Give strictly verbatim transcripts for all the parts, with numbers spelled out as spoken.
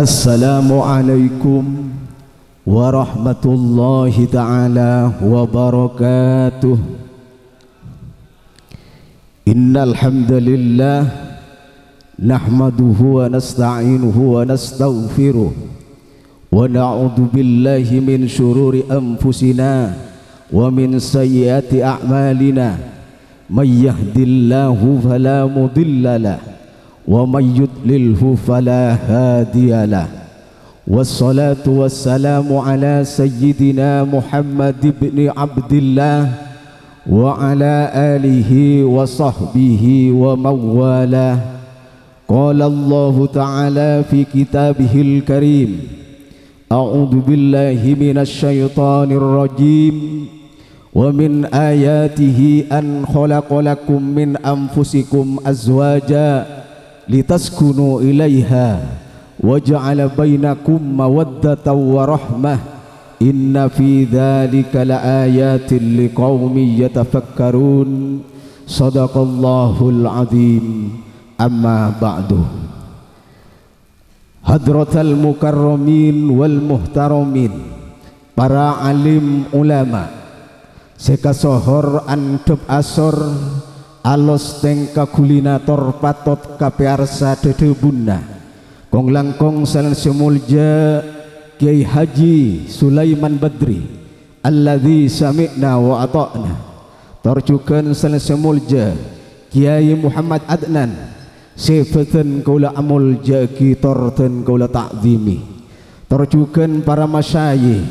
Assalamualaikum warahmatullahi taala wabarakatuh. Innal hamdalillah, nahmaduhu wa nasta'inuhu wa nastaghfiruh, wa na'udzu billahi min syururi anfusina wa min sayyiati a'malina. May yahdillahu fala mudhillalah, wa may yudlilhu fala hadiyalah. Wassalatu wassalamu ala sayyidina Muhammad ibni Abdillah wa ala alihi wa sahbihi wa mawalah. Qala Allahu ta'ala fi kitabihil karim, a'udzu billahi minasy syaithanir rajim. Wa min ayatihi an khalaqa lakum min anfusikum azwaja litaskunu ilaiha wa ja'ala bainakum mawaddatan wa rahmah. Inna fi dzalika laayatil liqaumin yatafakkarun. Shadaqallahul adzim. Amma ba'du. Hadratal mukarramin wal muhtaramin, para alim ulama, sè kasohor andhâp asor, alos tèngka ghulina tor patot kapèarsa dhâdhâbunna, kong-langkong salèn sè molja Kyai Haji Sulaiman Badri, alladzi sami'na wa ata'na. Tor jhughân salèn sè molja Kyai Muhammad Adnan, sè bhâdhân kaulâ amolja'aghi tor dhân kaulâ ta'dhimi. Tor jhughân para masyayikh,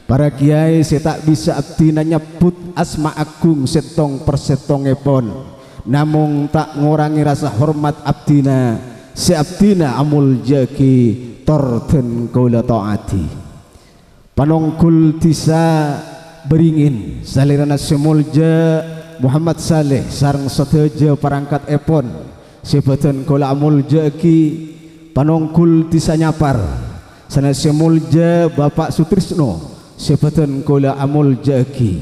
para kyai sè ta' bisa abdhina nyebbhut asma agung sèttong-parsèttongngèpon, namong ta' ngorangè rasa hormat abdhina sè abdhina amolja'aghi tor dhân kaulâ ta'adhi. Panonggul dhisa Bâringin, salèrana sè molja Muhammad Saleh sareng sadhâjâ parangkattèpon sè bhâdhân kaulâ amolja'aghi, panonggul dhisa Nyapar, sareng sè molja Bapa' Sutrisno sè bhâdhân kaulâ amolja'aghi.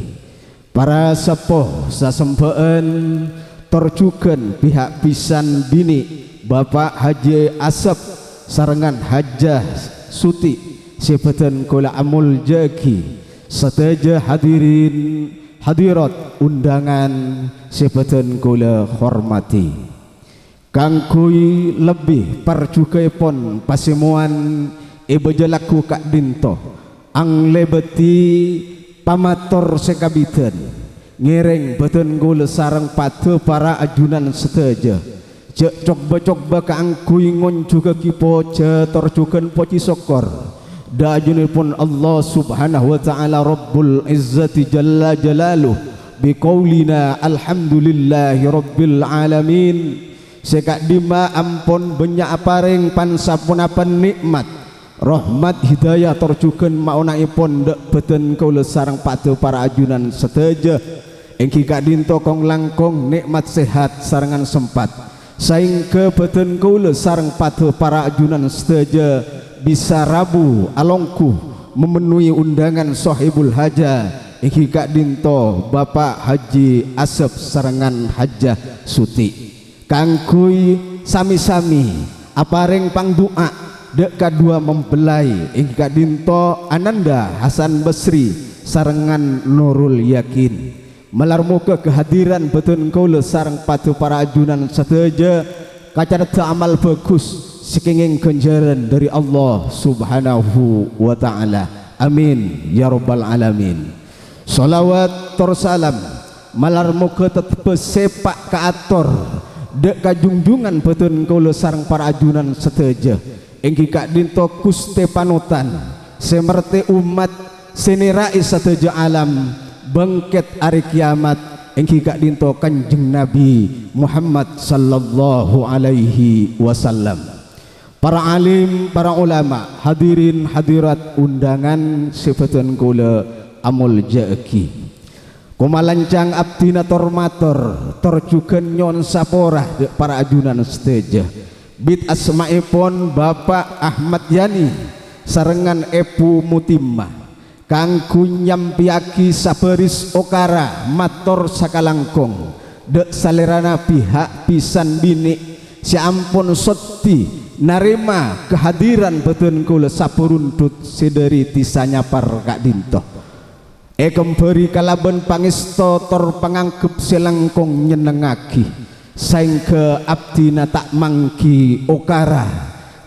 Para seppo sasembhâ'ân, tor jhughân pihak bhisan binè' Bapa' Haji Asep sarengngan Hajjah Suti sè bhâdhân kaulâ amolja'aghi, sadhâjâ hadirin hadirat undangan sè bhâdhân kaulâ hormadhi. Kaangghuy lebbi parjhughâèpon pasemowan è bâjâ lagghu ka'dinto, anglèbâdhi pamator sè kabidhân, ngèrèng bhâdhân kaulâ sareng padâ para ajunan sadhâjâ, jhâ' cokbâ-cokbâ kaangghuy ngonjhugâghi pojhâ tor jhughân pojhi sokkor dâ' ajunanèpon Allah Subhanahu wa Ta'ala Rabbul Izzati Jalla Jalaluh, biqaulina alhamdulillahi rabbil alamin. Sè ka'dimma ampon bânnya' aparèng pan-saponapa nè'mat, rahmat, hidayah, tor jhughân maona'èpon dâ' bhâdhân kaulâ sareng padâ para ajunan sadhâjâ, èngghi ka'dinto kong-langkong nè'mat sehat sarengngan sempat, saèngghâ bhâdhân kaulâ sareng padâ para ajunan sadhâjâ bisa rabu alongghu memenuhi undangan sohibul haja, èngghi ka'dinto Bapa' Haji Asep sarengngan Hajjah Suti. Kaangghuy sami-sami aparèng pangdu'a dâ' kaduwâ mempelai, èngghi ka'dinto Ananda Hasan Basri sarengngan Nurul Yakin. Malar moghâ kahadiran bhâdhân kaulâ sareng padâ para ajunan sadhâjâ kacareddhâ amal bhâghus sè kèngèng ghânjhârân dâri Allah Subhanahu wa Ta'ala. Amin, ya rabbal alamin. Shalawat tor salam malar moghâ tettebhâ sèpa' kaator dâ' ka junjungan bhâdhân kaulâ sareng para ajunan sadhâjâ, èngghi ka'dinto Ghustè Panotan sè martè ommat sè nèra'è sadhâjâ alam bângkèt arè kèyamat, èngghi ka'dinto Kanjeng Nabi Muhammad sallallahu alaihi wasallam. Para alim, para ulama, hadirin hadirat undangan sè bhâdhân kaulâ amoljâ'aghi. Komalancang abdhina tor-mator, tor jhughân nyo'on sapora dâ' para ajunan sadhâjâ. Bit asmaèpon Bapa' Ahmad Yani sarengngan Èbhu Mutimma. Kaangghuy nyampèyaghi sabâris okara mator sakalangkong dâ' salèrana bihak bhisan binè' sè ampon soddhi narèma kahadiran bâdân kaulâ saparundhut sè dhâri dhisa Nyapar ka'dinto. Èkembhâri kalabân pangèsto tor panganggep sè langkong nyennengngaghi, saèngghâ abdhina ta' mangghi okara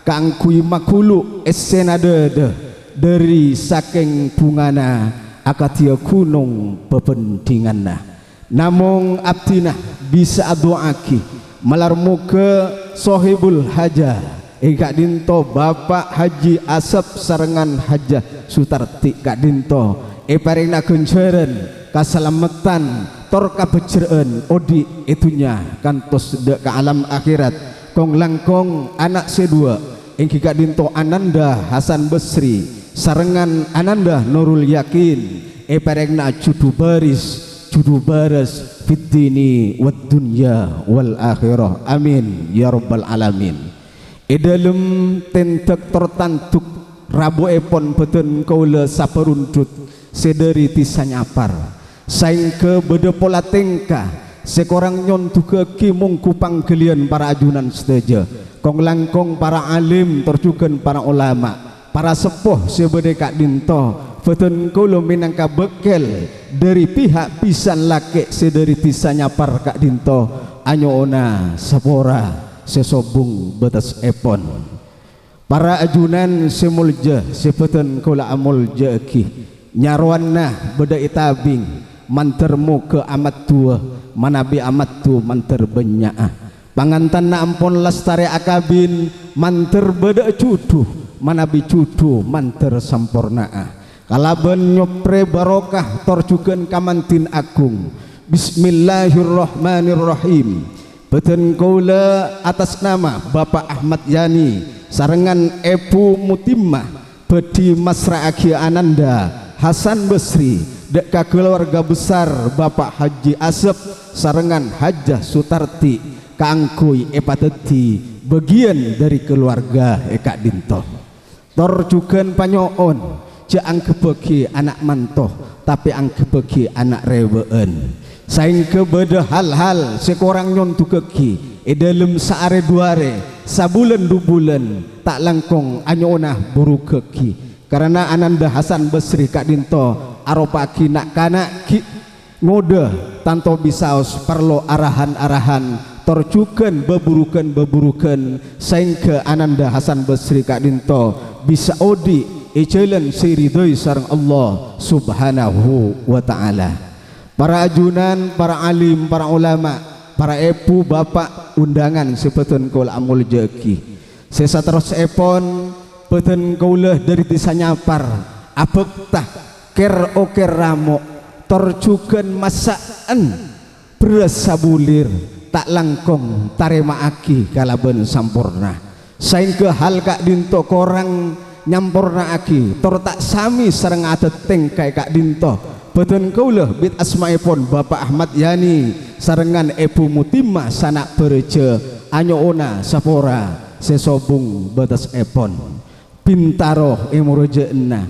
kaangghuy maghulu' èssèna dhâdhâ dhâri sakèng bhungana akadhiyâ ghunong bhâbhândhinganna. Namong abdhina bisa adu'aaghi, malar moghâ sohibul hajah, è ka'dinto Bapa' Haji Asep sarengngan Hajah Sutarti ka'dinto èparèngana ghânjhârân, kasalameddhân, tor kabhâjjhrâ'ân odi' è dhunnya kantos dhâ' ka alam akhèrat. Kong-langkong ana' sè duwâ', èngghi ka'dinto Ananda Hasan Basri sarengngan Ananda Nurul Yakin, èparèngana judhu baris, judhu baras, fid dini wad dunya wal akhirah. Amin, ya rabbal alamin. È dhâlem tèndhâk tor tandhuk rabuèpon bâdân kaulâ saparundhut sè dhâri dhisa Nyapar, saèngghâ bâdâ pola tèngka sè korang nyondhughâghi mongghu pangghâliyân para ajunan sadhâjâ, kong-langkong para alim tor jhughân para olama. Para seppo sè bâdâ è ka'dinto, bâdân kaulâ mènangka bâkkèl dhâri pihak bhisan lakè' sè dhâri dhisa Nyapar ka'dinto, anyo'ona sapora sè sobung bâtessèpon. Para ajunan sè molja, sè bâdân kaulâ amolja'aghi, nyarowanna bâdâ è tabing, mandhâr moghâ amadduwâ, manabi amaddu mandhâr bânnya'a. Pangantanna ampon lastarè akabin, mandhâr bâdâ'â judhu, manabi judhu mandhâr samporna'a. Kalabân nyoprè barokah tor jhughân kamandhin agung. Bismillahirrahmanirrahim. Bâdân kaulâ atas nama Bapa' Ahmad Yani sarengngan Èbhu Mutimmah bhâdhi massra'aghi Ananda Hasan Basri dhâ' ka kaluwarga besar Bapa' Haji Asep sarengngan Hajah Sutarti kaangghuy èpadhâddhi bâgiyân dhâri kaluwarga è ka'dinto. Tor jhughân panyo'on, jhâ' angghebbhâghi ana' manto, tapè angghebbhâghi ana' rèbâ'ân. Saèngghâ bâdâ hal-hal sè korang nyondhughâghi è dhâlem saarè du arè, sabulân du bulân, ta' langkong anyo'ona bhurughâghi. Karana Ananda Hasan Basri ka'dinto aropa'aghi na'-kana' ghi' ngodâ, tanto bisaos parlo arahan-arahan, tor jhughân bhâbhurughân-bhâbhurughân, saèngghâ Ananda Hasan Basri ka'dinto bisa odi' è jhâlân sè èridhoi sareng Allah Subhanahu wa Ta'ala. Para ajunan, para alim, para olama, para èbhu, bapa', undangan sè bâdân kaulâ amolja'aghi. Sè saterrossèpon, bâdân kaulâ dhâri dhisa Nyapar abhâkta kèr-okèr ramo', tor jhughân massa'an bherrâs sabulir, ta' langkong tarèma'aghi kalabân samporna. Saèngghâ hal ka'dinto korang nyampornaaghi, tor ta' samè sareng adât tèngka è ka'dinto. Bâdân kaulâ bit asmaèpon Bapa' Ahmad Yani sarengngan Èbhu Mutimma sana' bârâjâ anyo'ona sapora sè sobung bâtessèpon. Bintaro è morojâ'ânna,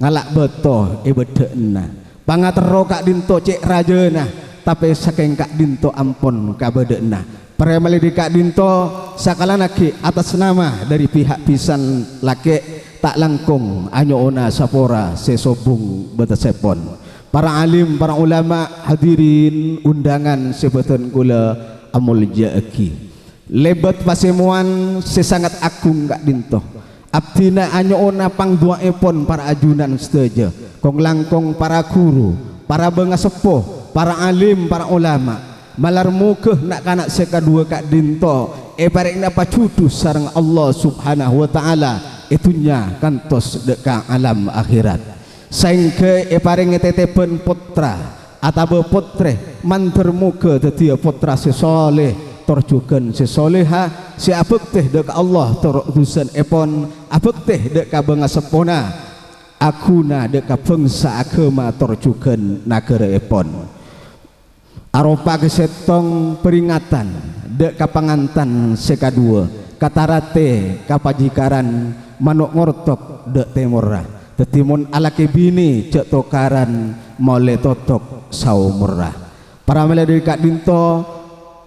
ngala' bâto è bâddhâ'ânna. Pangaterro ka'dinto cè' rajâna, tapè sakèng ka'dinto ampon kabâdâ'ânna. Parèmalè dhâri ka'dinto, sakalana ghi' atas nama dhâri pihak bhisan lakè', ta' langkong anyo'ona sapora sè sobung bâtessèpon. Para alim, para olama, hadirin undangan sè bâdân kaulâ amolja'aghi. Lèbât pasèmowan sè sanget agung ka'dinto, abdhina anyo'ona pangdu'a'èpon para ajunan sadhâjâ, kong-langkong para ghuru, para bângaseppo, para alim, para olama. Malar moghâ na'-kana' sè kaduwâ ka'dinto èparèngana pajhudhu sareng Allah Subhanahu wa Ta'ala è dhunnya kantos dhâ' ka alam akhèrat. Saèngghâ èparèngè tètèbhân pottra otabâ pottrè, mandhâr moghâ dhâddhiyâ pottra sè soleh, tor jhughân sè solehah, sè abhâktè dhâ' ka Allah tor dhusana èpon, abhâktè dhâ' ka bângaseppona, aghuna dhâ' ka bhângsa aghâma tor jhughân naghârâ èpon. Aropa'aghi sèttong paringatan dhâ' ka pangantan sè kaduwâ, kataratè ka pajikaran mano' ngortok dhâ' tèmorra. Dhâddhi mon alakè binè jhâ' tokaran molè totok saomorra. Para malaèkat ka'dinto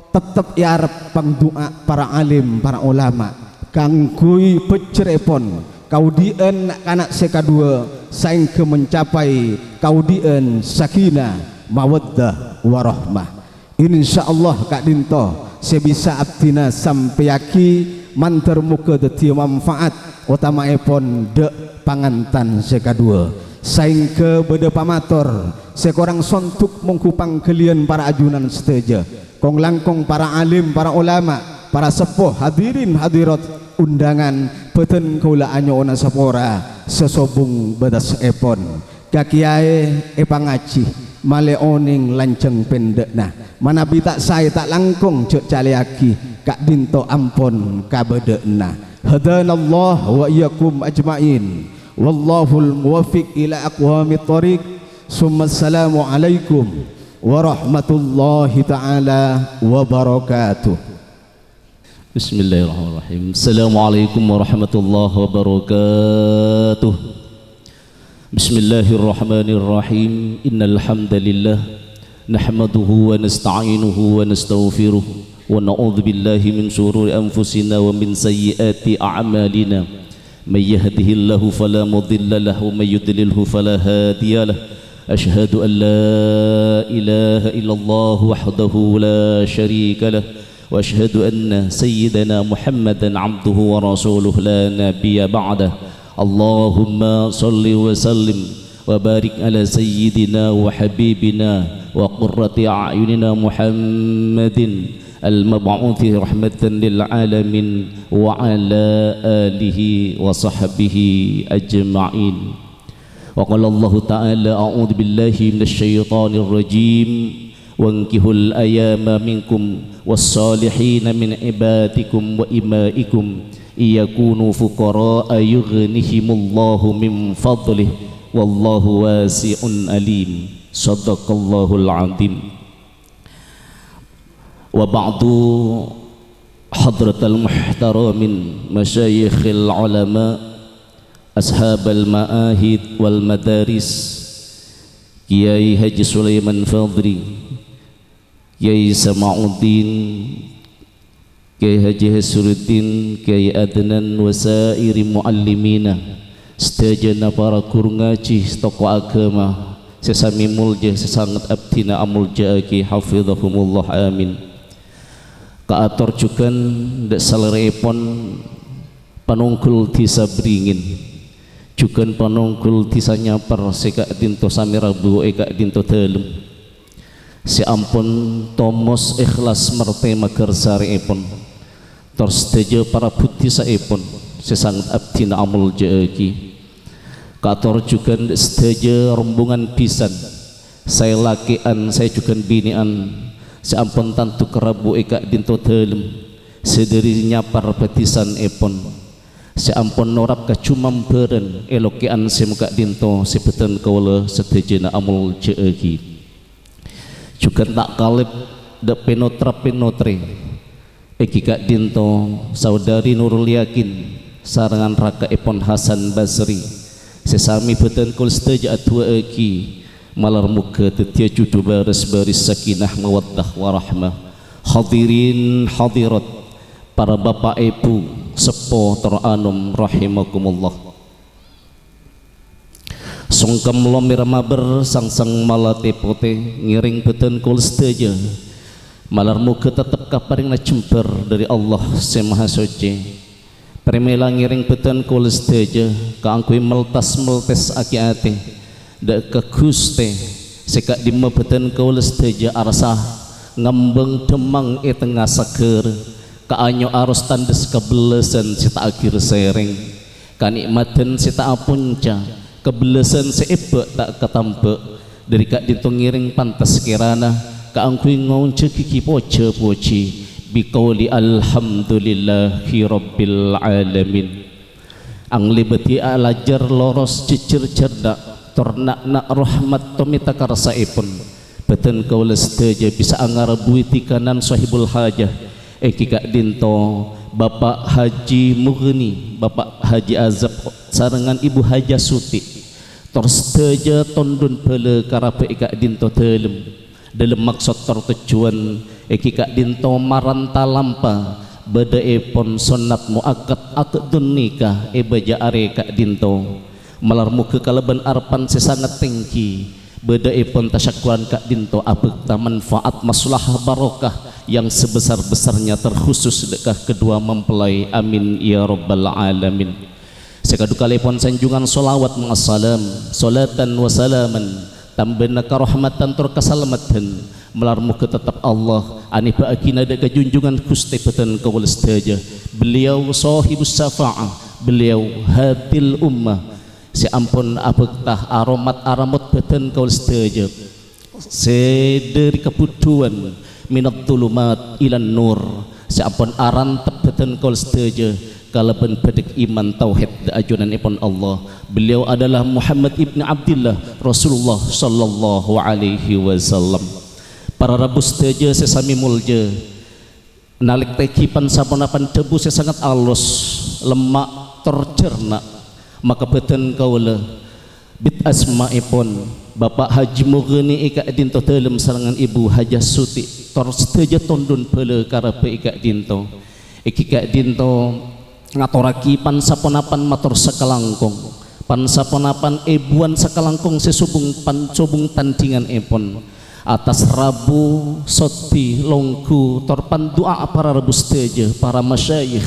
tettep èarep pangdu'a para alim, para olama. kaangghuy bhâjjhrèpon kaodi'ân na'-kana' sè kaduwâ saèngghâ mencapai kaodi'ân sakinah, mawaddah, warahmah. Insyaallah ka'dinto sè bisa abdhina sampèyaghi, mandhâr moghâ dhâddhiyâ manfaat, otama'èpon dhâ' pangantan sè kaduwâ. Saèngghâ bâdâ pamator sè korang sondhuk mongghu pangghâliyân para ajunan sadhâjâ, kong-langkong para alim, para olama, para seppo, hadirin hadirat undangan, bhâdhân kaulâ anyo'ona sapora sasobung bâtessèpon. Ka kèyaè èpangajhi, malè onèng lanjhâng pendhâ'na. Manabi ta' saè ta' langkong jhâ' calèyaghi, ka'dinto ampon kabâdâ'ânna. Hadanallah wa iyyakum ajma'in. Wallahul muwaffiq ila aqwamit thoriq. Summa assalamu alaikum warahmatullahi ta'ala wabarakatuh. Bismillahirrahmanirrahim. Assalamualaikum warahmatullahi wabarakatuh. Bismillahirrahmanirrahim. Innal hamdalillah, nahmaduhu wa nasta'inuhu wa nastaghfiruh, wa na'udzu billahi min syururi anfusina wa min sayyiati a'malina. May yahdihillahu fala mudilla lahu, wa may yudlilhu fala hadiya lah. Asyhadu an la ilaha illallah wahdahu la syarika lah, wa asyhadu anna sayyidana Muhammadan abduhu wa rasuluh la nabiyya ba'dah. Allahumma shalli wa sallim wa barik ala sayyidina wa habibina wa qurrati a'yunina Muhammadin al-mab'uthi rahmatan lil alamin wa ala alihi wa sahbihi ajma'in. Wa qala Allahu ta'ala, a'udzu billahi minasy syaithanir rajim. Wankihul ayama minkum was-shalihina min ibadikum wa imaikum iyakunu fuqara'a yughnihimullahu min fadlih, wallahu wasi'un alim. Sadaqallahul azim. Wa ba'du, hadratal muhtaramin masyayikhil ulama, ashabal ma'ahid wal madaris, Kiai Haji Sulaiman Fadri, Kiai Sama'uddin, Kiai Haji Hasruddin, Kiai Adnan, wa sairi muallimina, sadhâjâna para ghuru ngajhi, tokoh agama sè samè molja, sè sanget abdhina amolja'aghi, hafizahumullah, amin. Kaator jhughân dhâ' salèrèèpon panonggul dhisa Bringin, jhughân panonggul dhisa Nyapar sè ka'dinto samè rabu è ka'dinto dhâlem, sè ampon tomos èhlas martè maghârsarèèpon, tor sadhâjâ para buddhi saèpon sè sanget abdhina amolja'aghi. Kaator jhughân sadhâjâ rombongan bhisan, saè lakè'an, saè jhughân binè'an, sè ampon tanto karabu è ka'dinto dhâlem, sè dhâri Nyapar bhâdhisanèpon, sè ampon norap kajumambhârân è lokè'an sè maka'dinto sè bhâdhân kaulâ sadhâjâna amolja'aghi. Jhughân ta' kalèp dhâ' pènotra-pènotrè, èngghi ka'dinto Saudari Nurul Yakin sarengngan raka'èpon Hasan Basri, sè samè bhâdhân kaulâ sadhâjâ adu'a'aghi, malar moghâ dhâddhiyâ jhudhu bârâs-bâris sakinah mawaddah warahmah. Hadirin hadirat, para bapa' èbhu, seppo tor anom rahimakumullah. Songkem lomèr mabèr, sangsang malatè potè, ngèrèng bhâdhân kaulâ sadhâjâ. Malar moghâ tettep kaparèngana jembhâr dhâri Allah Sè Maha Soccè. Parèmèla ngèrèng bhâdhân kaulâ sadhâjâ kaangghuy meltas-meltessaghi atè dhâ' ka Ghustè sè ka'dimma bhâdhân kaulâ sadhâjâ arassa ngambâng dhâmmang è tengnga saghâr, kaanyo aros tandhes kabellasân sè ta' aghir sèrèng. Kanè'madhân sè ta' aponca, kabellasân sè èbâ' ta' katambâ', dhâri ka'dinto ngèrèng pantes kèrana kaangghuy ngonjhâghighi pojhâ-pojhi, biqauli alhamdulillahi rabbil alamin. Anglèbâdhi alajâr loros jhejjhâr jhârna', tor na'-kana' rahmat tomèta karsaèpon. Bhâdhân kaulâ sadhâjâ bisa angarabuwi tikanan sohibul hajah, èngghi ka'dinto Bapa' Haji Mughni, Bapa' Haji Azab, sarengngan Ibu Hajah Suti. Tor sadhâjâ tondhun bhâlâ karabâ è ka'dinto dhâlem. Dhâlem maksod tor tojjhuwân èngghi ka'dinto maranta lampa, Bâdâèpon sonnat muakkad aqdun nikah è bâjâ arè ka'dinto. Malar moghâ kalabân arebbhân sè sanget tèngghi, bâdâèpon tasyakkuran ka'dinto abhâkta manfaat maslahah barokah yang sebesar-besarnya terkhusus dâ' ka kedua mempelai. Amin ya rabbal alamin. Sè kadhu kalèpon sanjungan sholawat ma'assalam, sholatan wa salaman, tambâna karahmatan tor kasalamedhân, malar moghâ tettep Allah anèbâ'aghina dâ' ka junjungan Ghustè bhâdhân kaulâ sadhâjâ. Beliau shahibus syafa'ah, beliau hadil ummah, sè ampon abhâkta aromat aramot bhâdhân kaulâ sadhâjâ, sè dâri kabhudhuwân minadh dhulumat ilan nur, sè ampon arantep bhâdhân kaulâ sadhâjâ kalabân bhâdhâk iman tauhid dâ' ajunanèpon Allah. Beliau adalah Muhammad ibn Abdillah, Rasulullah sallallahu alaihi wasallam. Para rabu sadhâjâ sè samè molja, nalèk tèngghi pan-saponapan dhâbu sè sanget alos, lemma', tor jhârna, maka bhâdhân kaulâ bit asma'èpon Bapa' Haji Mughni è ka'dinto dhâlem sarengngan Ibu Hajah Suti, tor sadhâjâ tondhun bhâlâ karabhâ è ka'dinto. Èngghi ka'dinto ngatorraghi pan-saponapan mator sakalangkong, pan-saponapan èbuwân sakalangkong sè sobung pan-, sobung tandhinganèpon. Attas rabu, soddhi, longghu, tor pandu'a'a para rabu sadhâjâ, para masyayikh,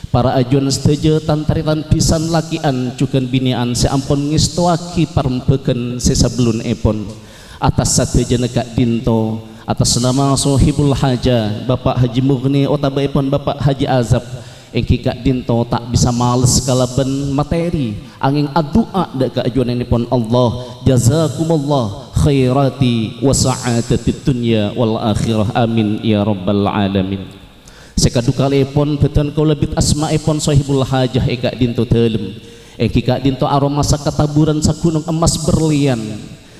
para ajunan sadhâjâ, tan-tarètan bhisan lakè'an jhughân binè'an sè ampon ngèstowaghi parembhâghân sè sabellunèpon. Attas sadhâjâna ka'dinto, attas nama sohibul hajah, Bapa' Haji Mughni otabâèpon Bapa' Haji Azab, èngghi ka'dinto ta' bisa males kalabân materi, angèng adu'a dâ' ka ajunanèpon Allah, jazakumullah khairati wa sa'adatid dunya wal akhirah. Amin ya rabbal alamin. Sè kadhu kalèpon bhâdhân kaulâ bit asma'èpon sohibul hajah è ka'dinto dhâlem, èngghi ka'dinto aromasa kataburan saghunong emmas berlian.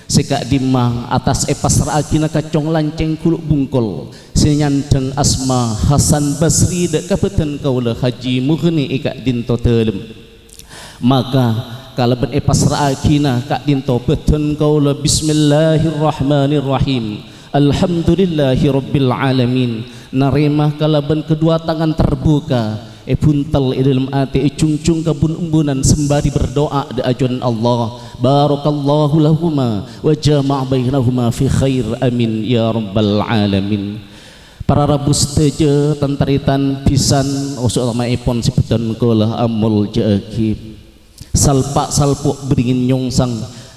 Sè ka'dimma attas èpassra'aghina ka cong-lancèng ghulu' bungkol sè nyandhâng asma Hasan Basri dâ' ka bhâdhân kaulâ Haji Mughni è ka'dinto dhâlem. Maka kalabân èpassra'aghina ka'dinto bhâdhân kaulâ, bismillahirrahmanirrahim, alhamdulillahirabbil alamin, narèma kalabân kedua tangan terbuka, èbuntel è dhâlem atè, èjhungjhung ka bun-embunan sembari berdoa dâ' ajunan Allah. Barakallahu lahuma wa jama'a bainahuma fi khair. Amin ya rabbal alamin. Para rabu sadhâjâ, tan-tarètan bhisan, oso' otama'èpon sè bhâdhân kaulâ amolja'aghi. Salpa'-salpo' bringin nyongsang,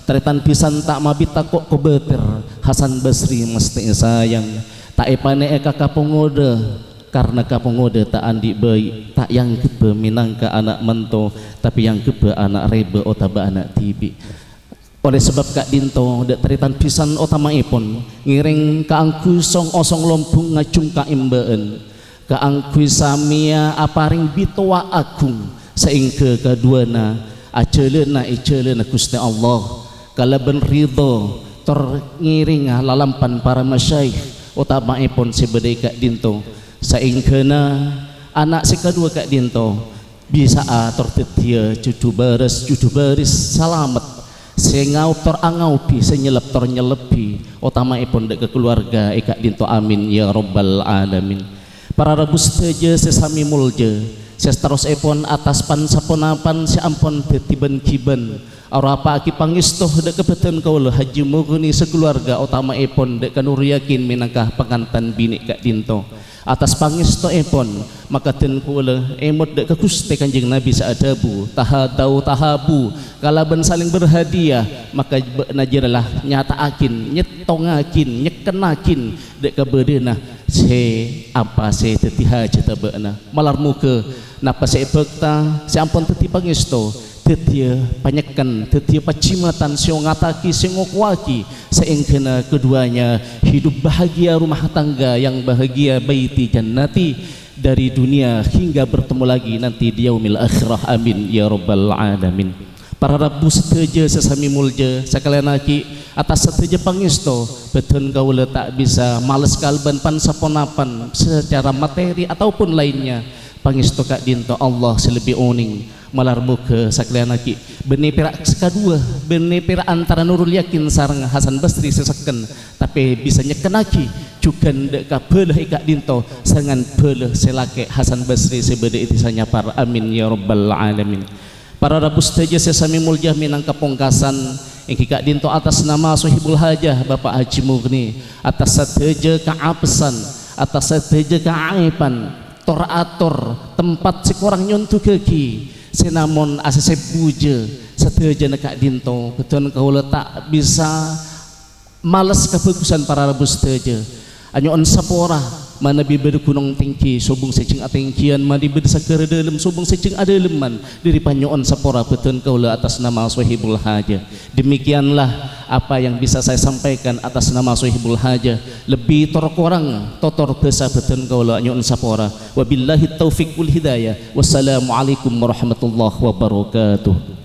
tarètan bhisan ta' mabi tako' kobâtèr, Hasan Basri mastè èsayang. Ta' èpanè'è ka kapongodâ, karna kapongodâ ta' andi' bhâi, ta' èanggheppa mènangka ana' manto, tapè èanggheppa ana' rèbâ otabâ ana' dhibi'. Olè sabâb ka'dinto, dâ' tarètan bhisan otama'èpon ngèrèng kaangghuy song-osong lombung ngajhung kaèmbâ'ân. Kaangghuy samèya aparèng bitowa aghung, saèngghâ kaduwâna ajhâlâna è jhâlânna Ghustè Allah kalabân ridho tor ngèrènga lalampan para masyayikh otama'èpon sè bâdâ è ka'dinto, saèngghâna ana' sè kaduwâ ka'dinto bisa'a tor dhâddhiyâ jhudhu bârâs, jhudhu bâris salamet, sè ngaob tor angaobi, sè nyellep tor nyellebbhi, otama'èpon dâ' ka kaluwarga è ka'dinto. Amin ya rabbal alamin. Para rabu sadhâjâ sè samè molja, sè saterrossèpon attas pan-saponapan sè ampon dhâddhi bân-ghibân, arapa'aghi pangèsto dâ' ka bhâdhân kaulâ Haji Mughni sakaluwarga, otama'èpon dâ' ka Nur Yakin mènangka pangantan binè' ka'dinto. Attas pangèstoèpon, maka dân kaulâ èmot dâ' ka Ghustè Kanjeng Nabi sè adhâbu, "Tahadau tahabu," kalabân salèng berhadiah, maka bâ'na jârèya la nyata'aghin, nyèttongaghin, nyekkennaghin dâ' ka bâdâna sè apa sè dhâddhi hajhâddhâ bâ'na. Malar moghâ napa sè èbhâkta, sè ampon dhâddhi pangèsto, dhâddhiyâ panyekken, dhâddhiyâ pajhimatan sè ongataghi, sè ngokowaghi, saèngghâna keduanya hidup bahagia rumah tangga yang bahagia baiti jannati dari dunia hingga bertemu lagi nanti di yaumil akhirah. Amin ya rabbal alamin. Para rabu sadhâjâ sè samè molja, sakalèyan aghi' attas sadhâjâ pangèsto, bhâdhân kaulâ ta' bisa males kalabân pan-saponapan secara materi ataupun lainnya. Pangèsto ka'dinto Allah sè lebbi onèng. Malar moghâ sakalèyan aghi' bânnè pèra' sè kaduwâ, bânnè pèra' antara Nurul Yakin sareng Hasan Basri sè sekken, tapè bisa nyekkennaghi Jhughân dâ' kabâlâ è ka'dinto sarengngan bâlâ sè lakè' Hasan Basri sè bâdâ è dhisa Nyapar. Amin ya rabbal alamin. Para rabu sadhâjâ sè samè molja, mènangka pongkasan, èngghi ka'dinto atas nama Sohibul Hajah Bapa' Haji Mughni, atas sadhâjâ kaapesan, atas sadhâjâ kaaèban, tor-ator, tempat sè korang nyondughâghi, sè namong asèssè bujâ, sadhâjâna ka'dinto, bhâdhân kaulâ ta' bisa males kabhâghusân para rabu sadhâjâ. Anyo'on sapora, manabi bâdâ ghunong tèngghi, sobung sè jhâng atèngghiyân, manabi bâdâ saghârâ dâlem, sobung sè jhâng adâlemman, dhâri panyo'on sapora bhâdhân kaulâ atas nama Sohibul Hajah. Demikianlah apa yang bisa saya sampaikan atas nama Sohibul Hajah. Lebbi tor korang, totor bhâsa bhâdhân kaulâ anyo'on sapora. Wabillahi taufiq wal hidayah. Wassalamualaikum warahmatullahi wabarakatuh.